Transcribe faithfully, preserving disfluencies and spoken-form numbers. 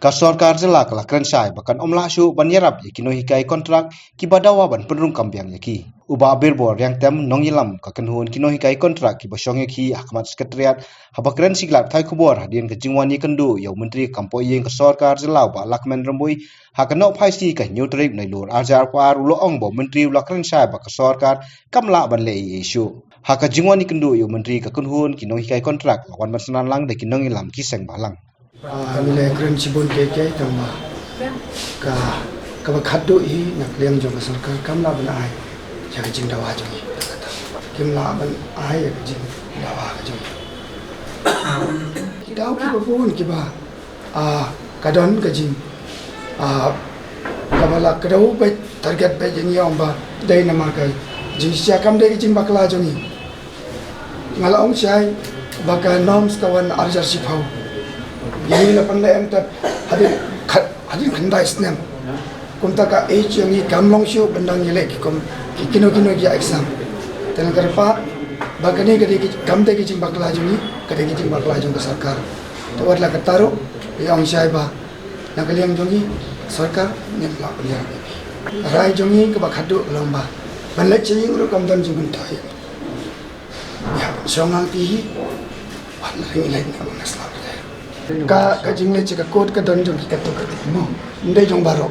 Ka sorkar jylla ka la kren shai ba kan ym lah shuh ban ïarap ïa ki nonghikai kontrak kiba dawa ban pynrung kam biang ïa ki. U Bah Birbor Riangtem, nongïalam ka kynhun ki nonghikai kontrak kiba shong ïa ki ha khmat Secretariat, haba kren sha ki lad pathai khubor hadien ka jingwan ïakynduh ïa u Myntri kam poh ïing ka sorkar jylla u Bah Lahkmen Rymbui ha ka Nohphaisi ka hynñiew tarik Nailur arhajar arphew ar, u la ong ba u Myntri u la kren shai ba ka sorkar kam lah ban leh ei ei shuh. Ha ka jingwan ïakynduh ïa u Myntri, ka kynhun ki nonghikai kontrak la wan ban synran lang da ki nongïalam ki seng bhalang. Ah, ngi la kren shibun kiei kiei tang ba ka, kaba khadduh hi na ka liang jong ka sorkar kam lah ban ai ïa ka jingdawa jong ngi. Kim lah ban ai ïa ka jingdawa ka jong ngi. Ki daw kiba bun kiba, ah, ka don ka jing, ah, kaba la kdew beit, target beit ïa ngi, ong ba dei namar ka jingshisha kam dei ka jingbakla jong ngi. Nga la ong shai ba ka norms ka wan arhajar shiphew. Ïa ngi la pynleh em tep hadien khat, hadien khyndai snem. Kumta ka age jong ngi kam long shuh ban dang ïaleh ki kum ki kino kino ki exam. Te nga kyrpad ba kane ka dei ki, kam dei ki jingbakla jong ngi, ka dei ki jingbakla jong ka sorkar. Te wat la katta ruh, ïa ong shai ba na ka liang jong ngi, sorkar ngin lah ban ïarap ïa phi. Rai jong ngi kaba khadduh ka long ba ban leit sha ïing ruh kam don jingmyntoi. Ïa ban shong hangtei hi, wat la ring leit na ban sla. Ka, ka jingleit sha ka court ka don jong ki katto katne mo. Ym dei jong baroh.